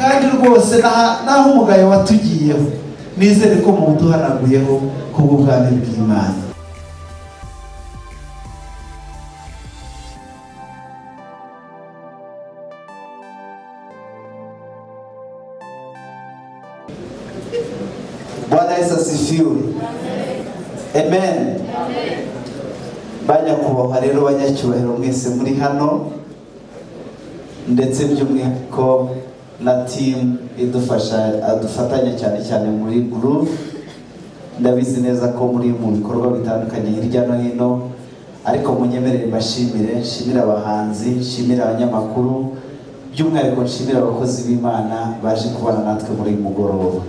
Kandi rwose naho umugayo watugiyeho, nizere ko muwuduhanaguyeho kubw'ubwami bw'Imana. Bwana Yesu asifiwe. Amen. Banyakubahwa rero, banyacyubahiro mwese muri hano, ndetse by'umwihariko na team idufasha, dufatanya cyane cyane muri Groove, ndabizi neza ko muri mu bikorwa bitandukanye hirya no hino, ariko munyemerere mbashimire, nshimire abahanzi, nshimire abanyamakuru, by'umwihariko nshimire abakozi b'Imana baje kubana natwe muri uyu mugoroba.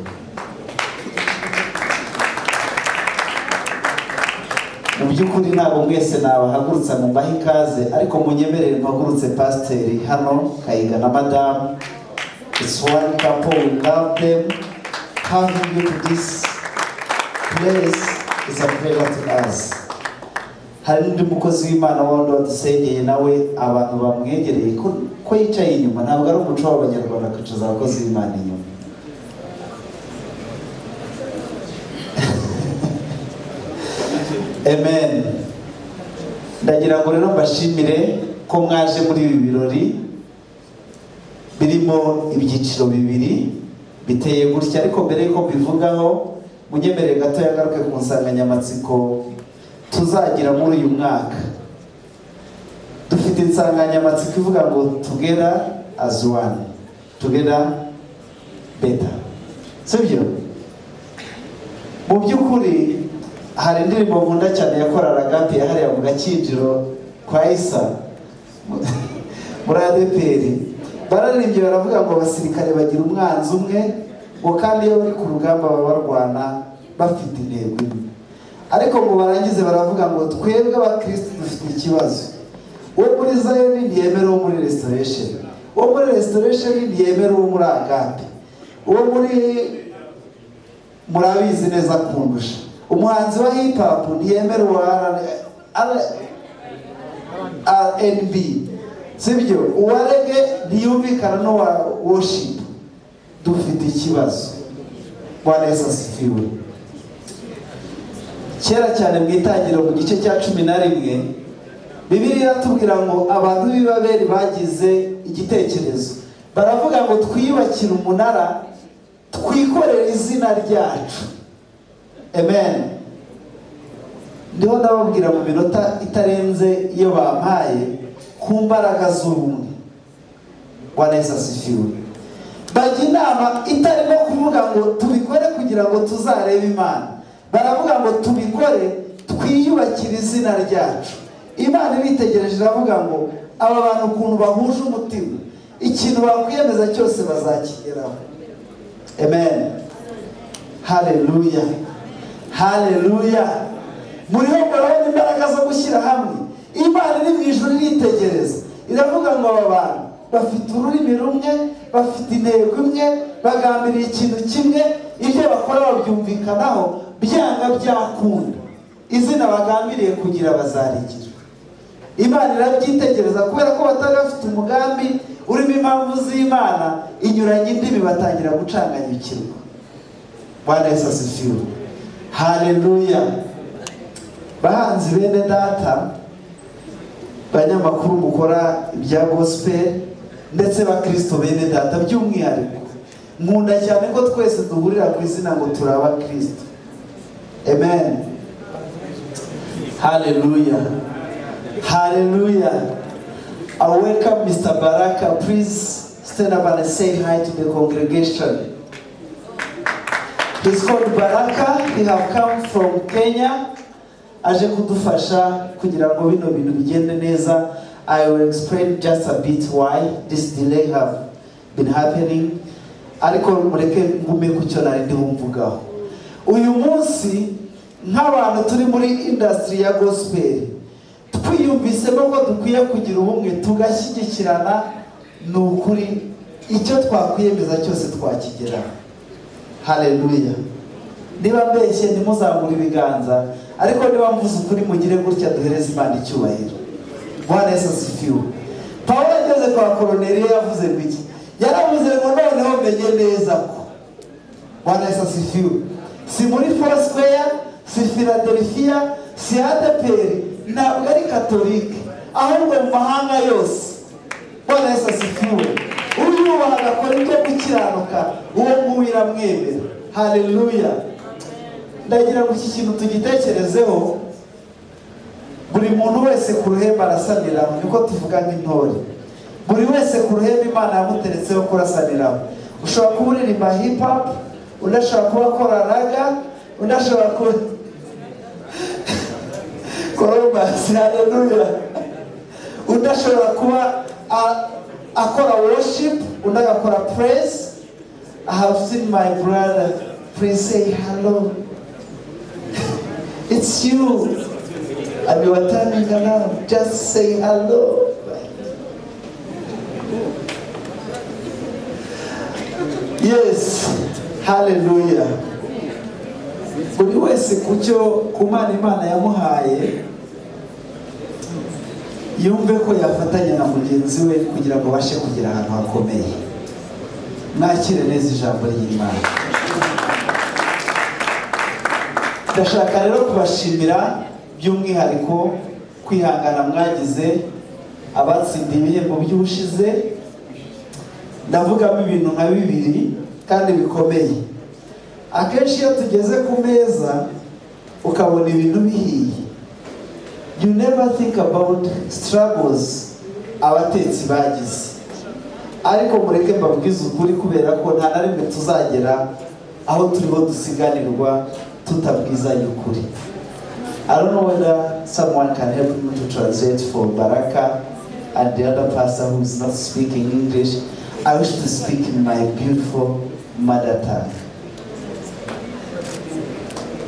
Mu by'ukuri ntabwo mwese nabahagurutsa ngo mbahe ikaze, ariko munyemerere mpagurutse pasiteri hano Kayiga na madamu. It's one couple, we love them. Having you to this place is a pleasure to us. Hari n'undi mukozi w'Imana wundi wadusengeye nawe, abantu bamwegereye ko yicaye inyuma. Ntabwo ari umuco w'Abanyarwanda kwicaza abakozi b'Imana inyuma. Amen. Ndagira ngo rero mbashimire ko mwaje muri ibi birori birimo ibyiciro bibiri biteye gutya. Ariko mbere y'uko mbivugaho, munyemerere gato yagaruke ku nsanganyamatsiko tuzagira muri uyu mwaka. Dufite insanganyamatsiko ivuga ngo "Together as one, together better", sibyo? Mu by'ukuri hari indirimbo nkunda cyane ya Korali Agape yahariye mu Gakinjiro kwa Isa muri ADEPR. Bararirimbye baravuga ngo abasirikare bagira umwanzi umwe, ngo kandi iyo bari ku rugamba baba barwana bafite intego imwe. Ariko ngo barangize baravuga ngo twebwe abakirisitu dufite ikibazo: uwo muri Zayoni ntiyemera uwo muri Restoration, uwo muri Restoration ntiyemera uwo muri Agape, uwo muri murabizi neza kundusha, umuhanzi wa hip hop ntiyemera uwa R&B, sibyo? Uwa reggae ntiyumvikana n'uwa worship. Dufite ikibazo. Bwana Yesu asifiwe. Kera cyane mu Itangiriro, mu gice cya 11, Bibiliya iratubwira ngo abantu b'i Babeli bagize igitekerezo, baravuga ngo twiyubakire umunara, twikorere izina ryacu. Amen. Ndiho ndababwira mu minota itarenze iyo bampaye ku mbaraga z'ubumwe. Bwana Yesu asifiwe. Bajya inama itarimo kuvuga ngo tubikore kugira ngo tuzarebe Imana. Baravuga ngo tubikore twiyubakire izina ryacu. Imana ibitegereje iravuga ngo aba bantu ukuntu bahuje umutima, ikintu bakwiyemeza cyose bazakigeraho. Amen. Haleluya, haleluya. Muriho murabona imbaraga zo gushyira hamwe. Imana iri mu ijuru iritegereza, iravuga ngo aba bantu bafite ururimi rumwe, bafite intego imwe, bagambiriye ikintu kimwe, ibyo bakora babyumvikanaho, byanga byakunda izina bagambiriye kugira bazarigira. Imana irabyitegereza, kubera ko batari bafite umugambi urimo impamvu z'Imana, inyuranye indimi, batangira gucanganyukirwa. Bwana Yesu asifiwe. Haleluya. Bahanzi bene data, banyamakuru mukora ibya gospel, ndetse bakristo bene data, by'umwihariko nkunda cyane ko twese duhurira ku izina ngo turi abakristo. Amen. Haleluya, haleluya. I welcome Mr. Baraka. Please stand up and say hi to the congregation. He's called Baraka. He have come from Kenya, aje kudufasha kugira ngo bino bintu bigende neza. I will explain just a bit why this delay have been happening, ariko mureke ngume ku cyo nari ndiho mvugaho. Uyu munsi, nk'abantu turi muri industry ya gospel, twiyumvisemo ko dukwiye kugira ubumwe, tugashyigikirana. Ni ukuri icyo twakwiyemeza cyose twakigeraho. Haleluya. Niba mbeshye ntimuzamure ibiganza, ariko niba mvuze ukuri mugire gutya duhereze Imana icyubahiro. Bwana Yesu asifiwe. Pawulo ageze kwa Koroneliyo yavuze ngo iki? Yaravuze ngo noneho Menye neza ko, Bwana Yesu asifiwe, si muri Foursquare, si Philadelphia, si ADEPR, ntabwo ari Katolike, ahubwo mu mahanga yose, Bwana Yesu asifiwe, uyubaha agakora ibyo gukiranuka, uwo nguwo iramwemera. Haleluya! Ndagira ngo iki kintu tugitekerezeho. Buri muntu wese ku ruhembe arasaniraho, niko tuvuga nk'intore. Buri wese ku ruhembe Imana yamuteretseho kurasaniraho. Ushobora kuba uririmba hip hop, undi ashobora kuba akora ragga, undi ashobora kuba korobasi, haleluya, undi ashobora kuba akora worship, undi agakora praise. I have seen my brother. Please say hello. It's you and you are turning around. Just say hello. Yes, hallelujah. Buri wese ku cyo ku Mana Imana yamuhaye, yumve ko yafatanya na mugenzi we kugira ngo abashe kugera ahantu hakomeye. Mwakire neza ijambo ry'Imana. Ndashaka rero kubashimira by'umwihariko kwihangana mwagize, abatsindiye ibihembo by'ubushize. Ndavugamo ibintu nka bibiri kandi bikomeye. Akenshi iyo tugeze ku meza ukabona ibintu bihiye, you never think about struggles abatetsi bagize. Ariko mureke mbabwize ukuri, kubera ko nta na rimwe tuzagera aho turiho dusiganirwa tutabwizanye ukuri. I don't know whether someone can help me to translate for Baraka and the other pastor who is not speaking English. I wish to speak in my beautiful mother tongue.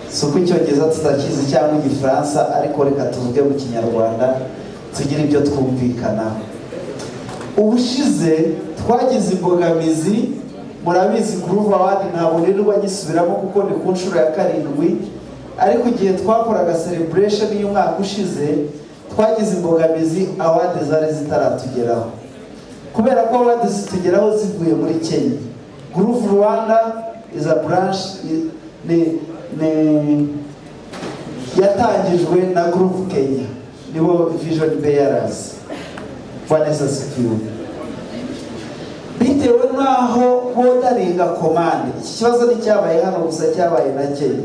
Si uko Icyongereza tutakizi cyangwa Igifaransa, ariko reka tuvuge mu Kinyarwanda tugire ibyo twumvikanaho. Ubushize twagize imbogamizi, murabizi. Groove Award ntabwo nirirwa nyisubiramo kuko ni ku nshuro ya karindwi, ariko igihe twakoraga celebration y'umwaka ushize twagize imbogamizi, award zari zitaratugeraho, kubera ko award zitugeraho zivuye muri Kenya. Groove Rwanda is a branch ni yatangijwe na Groove Kenya, nibo vision bearers. Bwana Yesu asifiwe. Bitewe n'aho bodaringa commande, iki kibazo nticyabaye hano gusa, cyabaye na Kenya.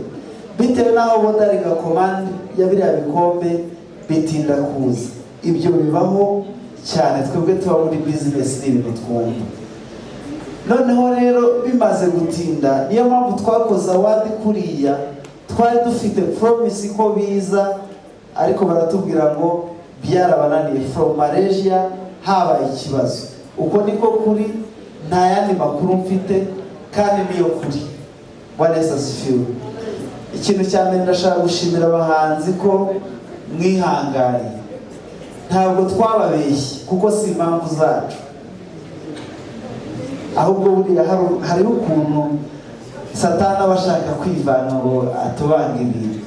Bitewe n'aho bodaringa commande ya biriya bikombe, bitinda kuza. Ibyo bibaho cyane, twebwe tuba muri business ni ibintu twumva. Noneho rero bimaze gutinda, niyo mpamvu twakoze award kuriya. Twari dufite promise ko biza, ariko baratubwira ngo byarabananiye from Malaysia, habaye ikibazo. Uko niko kuri, nta yandi makuru mfite kandi niyo kuri. Bwana Yesu asifiwe. Ikintu cya mbere, ndashaka gushimira abahanzi ko mwihanganye. Ntabwo twababeshye kuko si impamvu zacu, ahubwo buriya hariho ukuntu Satani aba ashaka kwivana ngo atubange ibintu.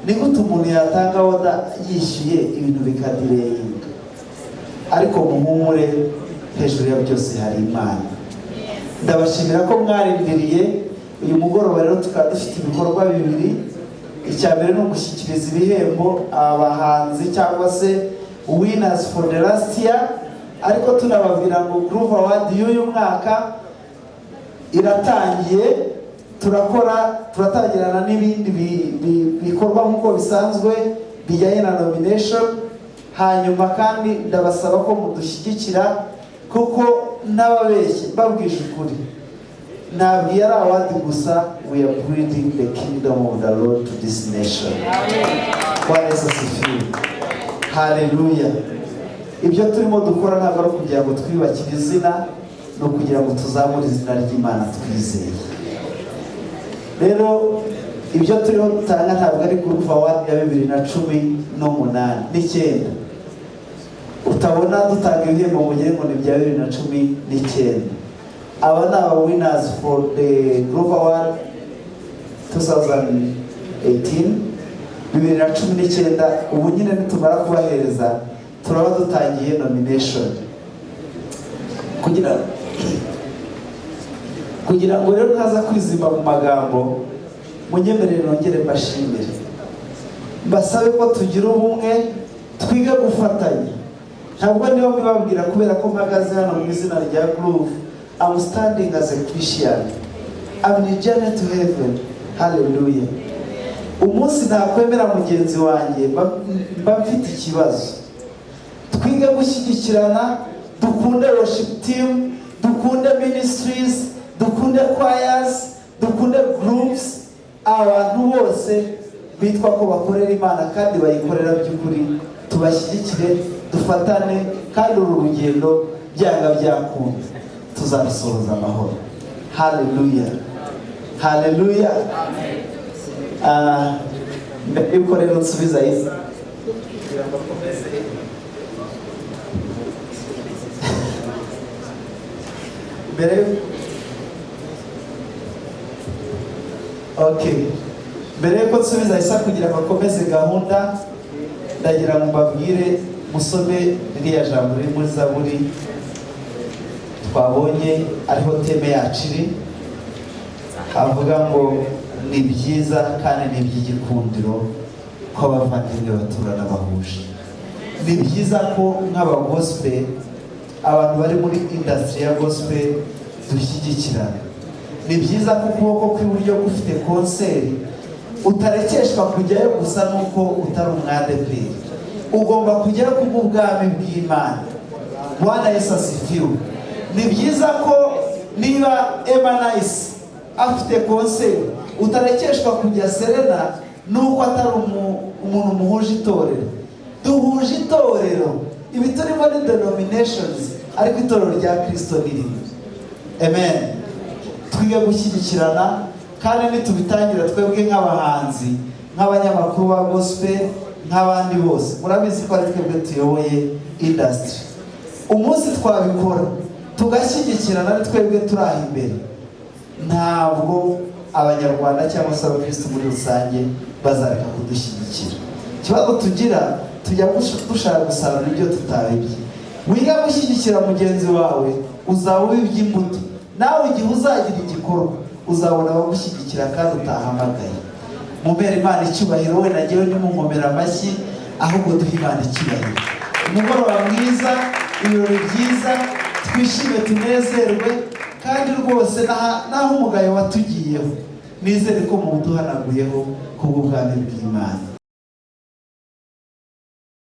Ni gute umuntu yatanga order yishyuye, ibintu bikadireyinga? Ariko muhumure, hejuru ya byose hari Imana. Ndabashimira ko mwarindiriye. Uyu mugoroba rero tukaba dufite ibikorwa bibiri. Icya mbere ni ugushyikiriza ibihembo abahanzi cyangwa se winners for the last year, ariko tunababwira ngo Groove Award y'uyu mwaka iratangiye. Turakora, turatangirana n'ibindi bikorwa nk'uko bisanzwe bijyanye na nomination. Hanyuma kandi ndabasaba ko mudushyigikira, kuko n'ababeshye babwije ukuri, ntabwo iyi ari award gusa. We are building the kingdom of the Lord to this nation. Bwana Yesu asifiwe. Haleluya! Ibyo turimo dukora ntabwo ari ukugira ngo twiyubakire izina, ni ukugira ngo tuzamure izina ry'Imana twizeye. Rero ibyo turiho dutanga ntabwo ari Groove Award ya 2018 n'icyenda. Utabona dutanga ibihembo mugire ngo ni ibya 2019. Aba ni aba winners for the Groove Award 2018, 2019. Ubu nyine nitumara kubahereza turaba dutangiye nomination kugira Kugira ngo rero ntaza kwizimba mu magambo, munyemerere nongere mbashimire, mbasabe ko tugira ubumwe, twige gufatanya. Ntabwo niba mbibabwira kubera ko mpagaze hano mu izina rya Groove. I'm standing as a Christian. I'm in a journey to heaven. Hallelujah. Umunsi ntakwemera mugenzi wanjye, mba mfite ikibazo. Twige gushyigikirana, dukunde worship team, dukunde ministries, dukunde choirs, dukunde groups, abantu bose bitwa ko bakorera Imana kandi bayikorera by'ukuri, tubashyigikire, dufatane, kandi uru rugendo byanga byakunda tuzarusohoza amahoro. Haleluya, haleluya. Mbere yuko rero nsubiza Isa kugira ngo akomeze, mbere, okay, mbere yuko nsubiza Isa kugira ngo akomeze gahunda, ndagira ngo mbabwire musome ririya jambo riri muri Zaburi twabonye, ariho theme yacu iri, havuga ngo ni byiza kandi ni iby'igikundiro ko abavandimwe baturana bahuje. Ni byiza ko nk'abagospel, abantu bari muri industry ya gospel, dushyigikirana. Ni byiza ko ukuboko kw'iburyo gufite concert utarekeshwa kujyayo gusa nuko utari umwadeperi. Ugomba kujyayo kubw'ubwami bw'Imana. Bwana Yesu asifiwe. Ni byiza ko niba Emma Nice afite concert, utarekeshwa kujya Serena nuko atari umuntu muhuje itorero. Duhuje itorero, ibi turimo ni denominations, ariko itorero rya Kirisito ni rimwe. Amen. Twige gushyigikirana, kandi nitubitangira twebwe nk'abahanzi, nk'abanyamakuru ba gospel, nk'abandi bose, murabizi ko ari twebwe tuyoboye industry. Umunsi twabikora tugashyigikirana, ari twebwe turi aho imbere, ntabwo Abanyarwanda cyangwa se abakirisitu muri rusange bazareka kudushyigikira. Ikibazo tugira, tujya dushaka gusarura ibyo tutabibye. Wiga gushyigikira mugenzi wawe, uzaba ubibye imbuto. Nawe igihe uzagira igikorwa, uzabona abagushyigikira kandi utahamagaye. Mubere Imana icyubahiro. We nagewe nimunkomera amashyi, ahubwo duhe Imana icyubahiro. Umugoroba mwiza, ibirori byiza, twishime, tunezerwe, kandi rwose naho umugayo watugiyeho, nizere ko muwuduhanaguyeho kubw'ubwami bw'Imana.